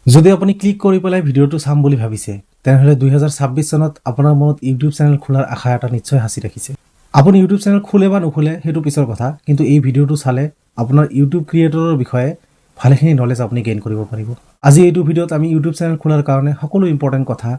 যদি আপুনি ক্লিক কৰি পেলাই ভিডিঅ'টো চাম বুলি ভাবিছে, তেনেহ'লে 2026 চনত আপোনাৰ মনত ইউটিউব চেনেল খোলাৰ আশা এটা নিশ্চয় সাঁচি ৰাখিছে। আপুনি ইউটিউব চেনেল খোলে বা নুখোলে সেইটো পিছৰ কথা, কিন্তু এই ভিডিঅ'টো চালে আপোনাৰ ইউটিউব ক্ৰিয়েটৰৰ বিষয়ে ভালেখিনি নলেজ আপুনি গেইন কৰিব পাৰিব। আজি এইটো ভিডিঅ'ত আমি ইউটিউব চেনেল খোলাৰ কাৰণে সকলো ইম্পৰ্টেণ্ট কথা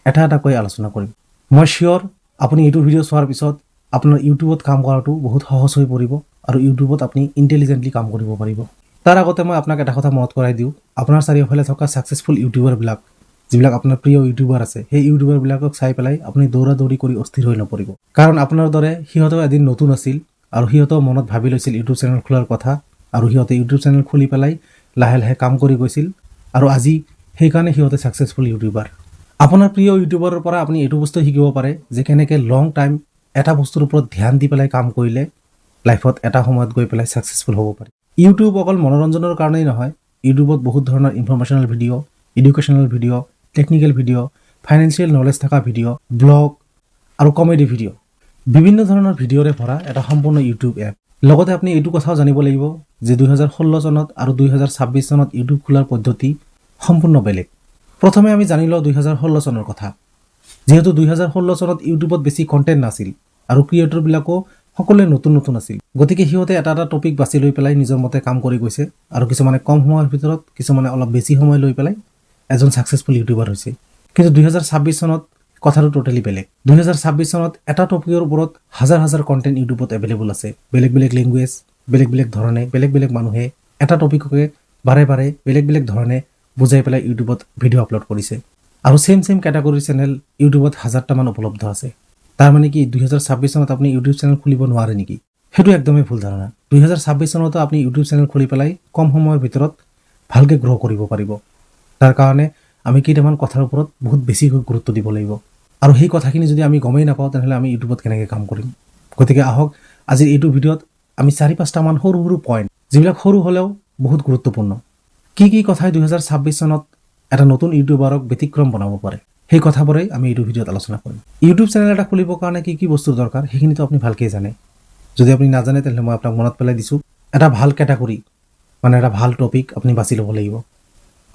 এটা এটাকৈ আলোচনা কৰিম। মই চিয়'ৰ, আপুনি এইটো ভিডিঅ' চোৱাৰ পিছত আপোনাৰ ইউটিউবত কাম কৰাটো বহুত সহজ হৈ পৰিব আৰু ইউটিউবত আপুনি ইণ্টেলিজেণ্টলি কাম কৰিব পাৰিব। তাৰ আগতে মই আপোনাক এটা কথা মনত কৰাই দিওঁ। আপোনাৰ চাৰিওফালে থকা ছাকচেছফুল ইউটিউবাৰবিলাক, যিবিলাক আপোনাৰ প্ৰিয় ইউটিউবাৰ আছে, সেই ইউটিউবাৰবিলাকক চাই পেলাই আপুনি দৌৰা দৌৰি কৰি অস্থিৰ হৈ নপৰিব। কাৰণ আপোনাৰ দৰে সিহঁতেও এদিন নতুন আছিল আৰু সিহঁতেও মনত ভাবি লৈছিল ইউটিউব চেনেল খোলাৰ কথা আৰু সিহঁতে ইউটিউব চেনেল খুলি পেলাই লাহে লাহে কাম কৰি গৈছিল আৰু আজি সেইকাৰণে সিহঁতে ছাকচেছফুল ইউটিউবাৰ। আপোনাৰ প্ৰিয় ইউটিউবাৰৰ পৰা আপুনি এইটো বস্তু শিকিব পাৰে যে কেনেকৈ লং টাইম এটা বস্তুৰ ওপৰত ধ্যান দি পেলাই কাম কৰিলে লাইফত এটা সময়ত গৈ পেলাই ছাকচেছফুল হ'ব পাৰি। ইউটিউব অকল মনোৰঞ্জনৰ কাৰণেই নহয়। ইউটিউবত বহুত ধৰণৰ informational video, educational video, technical video, financial knowledge থকা ভিডিঅ', ব্লগ আৰু কমেডি ভিডিঅ', বিভিন্ন ধৰণৰ ভিডিঅ'ৰে ভৰা এটা সম্পূৰ্ণ ইউটিউব এপ। লগতে আপুনি এইটো কথাও জানিব লাগিব যে 2016 চনত আৰু 2026 চনত ইউটিউব খোলাৰ পদ্ধতি সম্পূৰ্ণ বেলেগ। প্ৰথমে আমি জানি লওঁ 2016 চনৰ কথা। যিহেতু 2016 চনত ইউটিউবত বেছি কণ্টেণ্ট নাছিল আৰু ক্ৰিয়েটৰবিলাকো সকলোৱে নতুন নতুন আছিল, গতিকে সিহঁতে এটা এটা টপিক বাছি লৈ পেলাই নিজৰ মতে কাম কৰি গৈছে আৰু কিছুমানে কম সময়ৰ ভিতৰত, কিছুমানে অলপ বেছি সময় লৈ পেলাই এজন ছাকচেছফুল ইউটিউবাৰ হৈছে। কিন্তু 2026 চনত কথাটো ট'টেলি বেলেগ। 2026 চনত এটা টপিকৰ ওপৰত হাজাৰ হাজাৰ কণ্টেণ্ট ইউটিউবত এভেইলেবল আছে। বেলেগ বেলেগ লেংগুৱেজ, বেলেগ বেলেগ ধৰণে, বেলেগ বেলেগ মানুহে এটা টপিককে বাৰে বাৰে বেলেগ বেলেগ ধৰণে বুজাই পেলাই ইউটিউবত ভিডিঅ' আপলোড কৰিছে আৰু ছেইম ছেইম কেটাগৰীৰ চেনেল ইউটিউবত হাজাৰটামান উপলব্ধ আছে। তাৰ মানে কি 2026 চনত আপুনি ইউটিউব চেনেল খুলিব নোৱাৰে নেকি? সেইটো একদমেই ভুল ধাৰণা। 2026 চনতো আপুনি ইউটিউব চেনেল খুলি পেলাই কম সময়ৰ ভিতৰত ভালকৈ গ্ৰ' কৰিব পাৰিব। তাৰ কাৰণে আমি কেইটামান কথাৰ ওপৰত বহুত বেছিকৈ গুৰুত্ব দিব লাগিব আৰু সেই কথাখিনি যদি আমি গমেই নাপাওঁ, তেনেহ'লে আমি ইউটিউবত কেনেকৈ কাম কৰিম? গতিকে আহক, আজিৰ এইটো ভিডিঅ'ত আমি চাৰি পাঁচটামান সৰু সৰু পইণ্ট, যিবিলাক সৰু হ'লেও বহুত গুৰুত্বপূৰ্ণ, কি কি কথাই 2026 চনত এটা নতুন ইউটিউবাৰক ব্যতিক্ৰম বনাব পাৰে, সেই কথাবোৰেই আমি এইটো ভিডিঅ'ত আলোচনা কৰিম। ইউটিউব চেনেল এটা খুলিবৰ কাৰণে কি কি বস্তুৰ দৰকাৰ, সেইখিনিতো আপুনি ভালকৈ জানে। যদি আপুনি নাজানে, তেনেহ'লে মই আপোনাক মনত পেলাই দিছোঁ। এটা ভাল কেটাগৰী, মানে এটা ভাল টপিক আপুনি বাছি ল'ব লাগিব।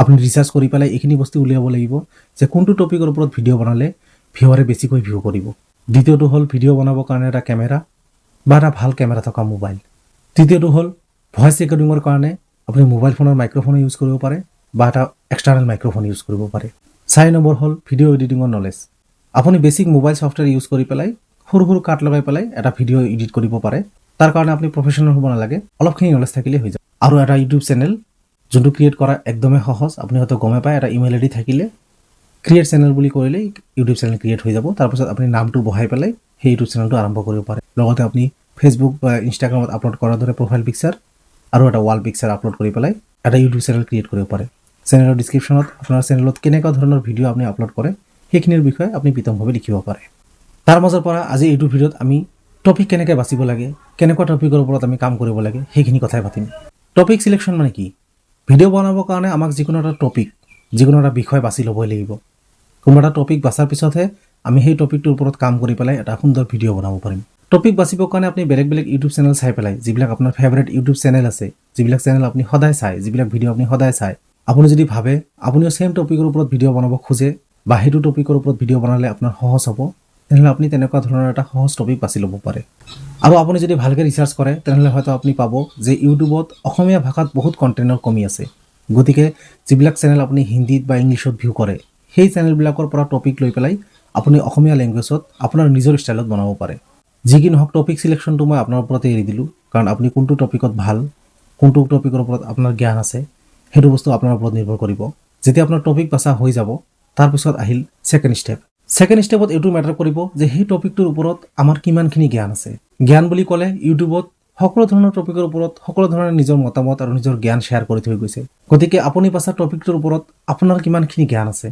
আপুনি ৰিচাৰ্চ কৰি পেলাই এইখিনি বস্তু উলিয়াব লাগিব যে কোনটো টপিকৰ ওপৰত ভিডিঅ' বনালে ভিউৱাৰে বেছিকৈ ভিউ কৰিব। দ্বিতীয়টো হ'ল ভিডিঅ' বনাবৰ কাৰণে এটা কেমেৰা বা এটা ভাল কেমেৰা থকা মোবাইল। তৃতীয়টো হ'ল ভইচ ৰেকৰ্ডিঙৰ কাৰণে আপুনি মোবাইল ফোনৰ মাইক্ৰ'ফোনো ইউজ কৰিব পাৰে বা এটা এক্সটাৰ্নেল মাইক্ৰ'ফোন ইউজ কৰিব পাৰে। চাৰি নম্বৰ হ'ল ভিডিঅ' এডিটিঙৰ নলেজ। আপুনি বেছিক মোবাইল ছফ্টৱেৰ ইউজ কৰি পেলাই সৰু সৰু কাট লগাই পেলাই এটা ভিডিঅ' এডিট কৰিব পাৰে। তাৰ কাৰণে আপুনি প্ৰফেচনেল হ'ব নালাগে, অলপখিনি নলেজ থাকিলেই হৈ যাব। আৰু এটা ইউটিউব চেনেল, যোনটো ক্ৰিয়েট কৰা একদমেই সহজ, আপুনি হয়তো গমেই পায়। এটা ইমেইল আই ডি থাকিলে ক্ৰিয়েট চেনেল বুলি কৰিলেই ইউটিউব চেনেল ক্ৰিয়েট হৈ যাব। তাৰপিছত আপুনি নামটো বহাই পেলাই সেই ইউটিউব চেনেলটো আৰম্ভ কৰিব পাৰে। লগতে আপুনি ফেচবুক বা ইনষ্টাগ্ৰামত আপলোড কৰাৰ দৰে প্ৰফাইল পিকচাৰ আৰু এটা ৱাল পিকচাৰ আপলোড কৰি পেলাই এটা ইউটিউব চেনেল ক্ৰিয়েট কৰিব পাৰে। চেনেলৰ ডিছক্ৰিপশ্যনত আপোনাৰ চেনেলত কেনেকুৱা ধৰণৰ ভিডিঅ' আপুনি আপলোড কৰে, সেইখিনিৰ বিষয়ে আপুনি বিতংভাৱে লিখিব পাৰে। তাৰ মাজৰ পৰা আজি এইটো ভিডিঅ'ত আমি টপিক কেনেকৈ বাচিব লাগে, কেনেকুৱা টপিকৰ ওপৰত আমি কাম কৰিব লাগে, সেইখিনি কথাই পাতিম। টপিক চিলেকশ্যন মানে কি? ভিডিঅ' বনাবৰ কাৰণে আমাক যিকোনো এটা টপিক, যিকোনো এটা বিষয় বাছি ল'বই লাগিব। কোনোবা এটা টপিক বাছাৰ পিছতহে আমি সেই টপিকটোৰ ওপৰত কাম কৰি পেলাই এটা সুন্দৰ ভিডিঅ' বনাব পাৰিম। টপিক বাচিবৰ কাৰণে আপুনি বেলেগ বেলেগ ইউটিউব চেনেল চাই পেলাই, যিবিলাক আপোনাৰ ফেভৰেট ইউটিউব চেনেল আছে, যিবিলাক চেনেল আপুনি সদায় চায়, যিবিলাক ভিডিঅ' আপুনি সদায় চায়, আপুনি যদি ভাবে আপুনিও ছেইম টপিকৰ ওপৰত ভিডিঅ' বনাব খোজে বা সেইটো টপিকৰ ওপৰত ভিডিঅ' বনালে আপোনাৰ সহজ হ'ব, তেনেহ'লে আপুনি তেনেকুৱা ধৰণৰ এটা সহজ টপিক বাছি ল'ব পাৰে। আৰু আপুনি যদি ভালকৈ ৰিচাৰ্চ কৰে, তেনেহ'লে হয়তো আপুনি পাব যে ইউটিউবত অসমীয়া ভাষাত বহুত কণ্টেণ্টৰ কমি আছে। গতিকে যিবিলাক চেনেল আপুনি হিন্দীত বা ইংলিছত ভিউ কৰে, সেই চেনেলবিলাকৰ পৰা টপিক লৈ পেলাই আপুনি অসমীয়া লেংগুৱেজত আপোনাৰ নিজৰ ষ্টাইলত বনাব পাৰে। যি কি নহওক, টপিক চিলেকশ্যনটো মই আপোনাৰ ওপৰতে এৰি দিলোঁ। কাৰণ আপুনি কোনটো টপিকত ভাল, কোনটো টপিকৰ ওপৰত আপোনাৰ জ্ঞান আছে, সেইটো বস্তু আপোনাৰ ওপৰত নিৰ্ভৰ কৰিব। যেতিয়া আপোনাৰ টপিক বাছা হৈ যাব, তাৰপিছত আহিল ছেকেণ্ড ষ্টেপ। ছেকেণ্ড ষ্টেপত এইটো মেটাৰ কৰিব যে সেই টপিকটোৰ ওপৰত আমাৰ কিমানখিনি জ্ঞান আছে। জ্ঞান বুলি ক'লে ইউটিউবত সকলো ধৰণৰ টপিকৰ ওপৰত সকলো ধৰণে নিজৰ মতামত আৰু নিজৰ জ্ঞান শ্বেয়াৰ কৰি থৈ গৈছে। গতিকে আপুনি বাছা টপিকটোৰ ওপৰত আপোনাৰ কিমানখিনি জ্ঞান আছে,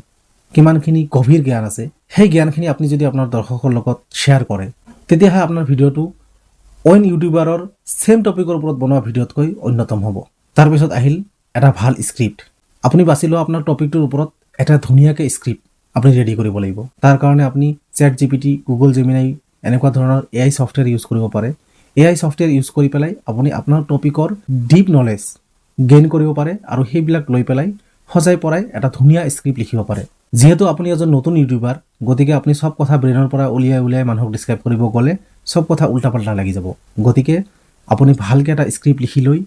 কিমানখিনি গভীৰ জ্ঞান আছে, সেই জ্ঞানখিনি আপুনি যদি আপোনাৰ দৰ্শকৰ লগত শ্বেয়াৰ কৰে, তেতিয়াহে আপোনাৰ ভিডিঅ'টো অইন ইউটিউবাৰৰ ছেইম টপিকৰ ওপৰত বনোৱা ভিডিঅ'তকৈ অন্যতম হ'ব। তাৰপিছত আহিল এটা ভাল স্ক্ৰিপ্ট। আপুনি বাছি লোৱা আপোনাৰ টপিকটোৰ ওপৰত এটা ধুনীয়াকৈ স্ক্ৰিপ্ট আপুনি ৰেডি কৰিব লাগিব। তাৰ কাৰণে আপুনি চেট জিপিটি, গুগল জেমিনাই, এনেকুৱা ধৰণৰ এআই ছফ্টৱেৰ ইউজ কৰিব পাৰে। এআই ছফ্টৱেৰ ইউজ কৰি পেলাই আপুনি আপোনাৰ টপিকৰ ডিপ নলেজ গেইন কৰিব পাৰে আৰু সেইবিলাক লৈ পেলাই সজাই পৰাই এটা ধুনীয়া স্ক্ৰিপ্ট লিখিব পাৰে। যিহেতু আপুনি এজন নতুন ইউটিউবাৰ, গতিকে আপুনি চব কথা ব্ৰেইনৰ পৰা উলিয়াই উলিয়াই মানুহক ডিছক্ৰাইব কৰিব গ'লে চব কথা উল্টা পাল্টা লাগি যাব। গতিকে আপুনি ভালকৈ এটা স্ক্ৰিপ্ট লিখি লৈ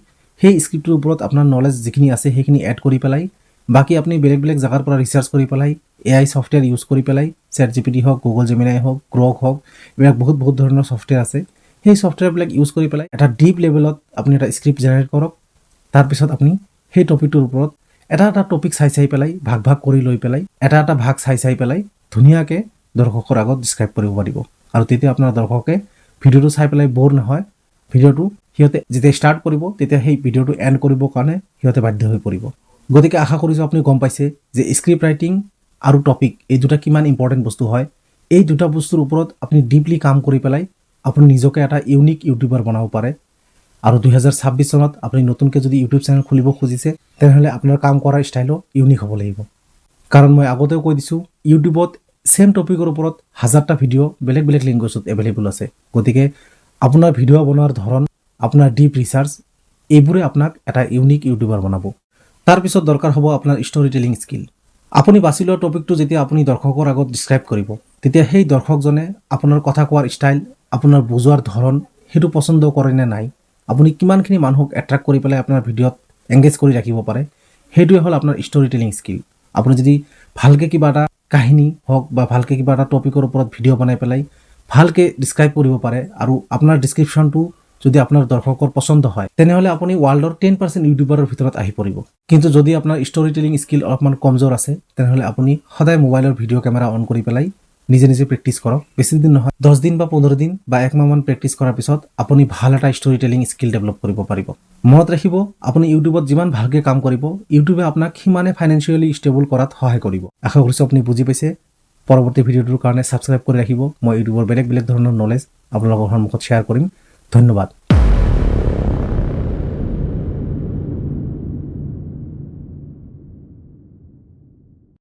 সেই স্ক্ৰিপ্টটোৰ ওপৰত আপোনাৰ নলেজ যিখিনি আছে সেইখিনি এড কৰি পেলাই, বাকী আপুনি বেলেগ বেলেগ জেগাৰ পৰা ৰিচাৰ্চ কৰি পেলাই, এআই ছফ্টৱেৰ ইউজ কৰি পেলাই, চেট জিপিটি হওক, গুগল জেমিনাই হওক, গ্ৰক হওক, এইবিলাক বহুত বহুত ধৰণৰ ছফ্টৱেৰ আছে। সেই ছফ্টৱেৰবিলাক ইউজ কৰি পেলাই এটা ডিপ লেভেলত আপুনি এটা স্ক্ৰিপ্ট জেনেৰেট কৰক। তাৰপিছত আপুনি সেই টপিকটোৰ ওপৰত এটা এটা টপিক চাই চাই পেলাই, ভাগ ভাগ কৰি লৈ পেলাই, এটা এটা ভাগ চাই চাই পেলাই ধুনীয়াকৈ দৰ্শকৰ আগত ডিছক্ৰাইব কৰিব পাৰিব। আৰু তেতিয়া আপোনাৰ দৰ্শকে ভিডিঅ'টো চাই পেলাই ব'ৰ নহয়। ভিডিঅ'টো সিহঁতে যেতিয়া ষ্টাৰ্ট কৰিব, তেতিয়া সেই ভিডিঅ'টো এণ্ড কৰিবৰ কাৰণে সিহঁতে বাধ্য হৈ পৰিব। গতিকে আশা কৰিছোঁ আপুনি গম পাইছে যে স্ক্ৰিপ্ট ৰাইটিং আৰু টপিক, এই দুটা কিমান ইম্পৰ্টেণ্ট বস্তু হয়। এই দুটা বস্তুৰ ওপৰত আপুনি ডিপলি কাম কৰি পেলাই আপুনি নিজকে এটা ইউনিক ইউটিউবাৰ বনাব পাৰে। আৰু 2026 চনত আপুনি নতুনকৈ যদি ইউটিউব চেনেল খুলিব খুজিছে, তেনেহ'লে আপোনাৰ কাম কৰাৰ ষ্টাইলো ইউনিক হ'ব লাগিব। কাৰণ মই আগতেও কৈ দিছোঁ, ইউটিউবত ছেম টপিকৰ ওপৰত হাজাৰটা ভিডিঅ' বেলেগ বেলেগ লেংগুৱেজত এভেইলেবল আছে। গতিকে আপোনাৰ ভিডিঅ' বনোৱাৰ ধৰণ, আপোনাৰ ডিপ ৰিচাৰ্চ, এইবোৰে আপোনাক এটা ইউনিক ইউটিউবাৰ বনাব। তাৰপিছত দৰকাৰ হ'ব আপোনাৰ ষ্টৰি টেলিং স্কিল। আপুনি বাছি লোৱা টপিকটো যেতিয়া আপুনি দৰ্শকৰ আগত ডিছক্ৰাইব কৰিব, তেতিয়া সেই দৰ্শকজনে আপোনাৰ কথা কোৱাৰ ষ্টাইল, আপোনাৰ বুজোৱাৰ ধৰণ, সেইটো পচন্দ কৰে নে নাই, আপুনি কিমানখিনি মানুহক এট্ৰেক্ট কৰি পেলাই আপোনাৰ ভিডিঅ'ত এংগেজ কৰি ৰাখিব পাৰে, সেইটোৱে হ'ল আপোনাৰ ষ্টৰি টেলিং স্কিল। আপুনি যদি ভালকৈ কিবা এটা কাহিনী হওক বা ভালকৈ কিবা এটা টপিকৰ ওপৰত ভিডিঅ' বনাই পেলাই ভালকৈ ডিছক্ৰাইব কৰিব পাৰে আৰু আপোনাৰ ডিছক্ৰিপশ্যনটো যদি আপোনাৰ দৰ্শকৰ পচন্দ হয়, তেনেহ'লে আপুনি ৱৰ্ল্ডৰ 10% ইউটিউবাৰৰ ভিতৰত আহি পৰিব। কিন্তু যদি আপোনাৰ ষ্টৰি টেলিং স্কিল অলপমান কমজোৰ আছে, তেনেহ'লে আপুনি সদায় মোবাইলৰ ভিডিঅ' কেমেৰা অন কৰি পেলাই নিজে নিজে প্ৰেক্টিছ কৰক। বেছি দিন নহয়, 10 দিন বা 15 দিন বা একমাহমান প্ৰেক্টিছ কৰাৰ পিছত আপুনি ভাল এটা ষ্টৰি টেলিং স্কিল ডেভেলপ কৰিব পাৰিব। মনত ৰাখিব, আপুনি ইউটিউবত যিমান ভালকৈ কাম কৰিব, ইউটিউবে আপোনাক সিমানে ফাইনেন্সিয়েলি ষ্টেবল কৰাত সহায় কৰিব। আশা কৰিছোঁ আপুনি বুজি পাইছে। পৰৱৰ্তী ভিডিঅ'টোৰ কাৰণে ছাবস্ক্ৰাইব কৰি ৰাখিব। মই ইউটিউবৰ বেলেগ বেলেগ ধৰণৰ নলেজ আপোনালোকৰ সন্মুখত শ্বেয়াৰ কৰিম। ধন্যবাদ।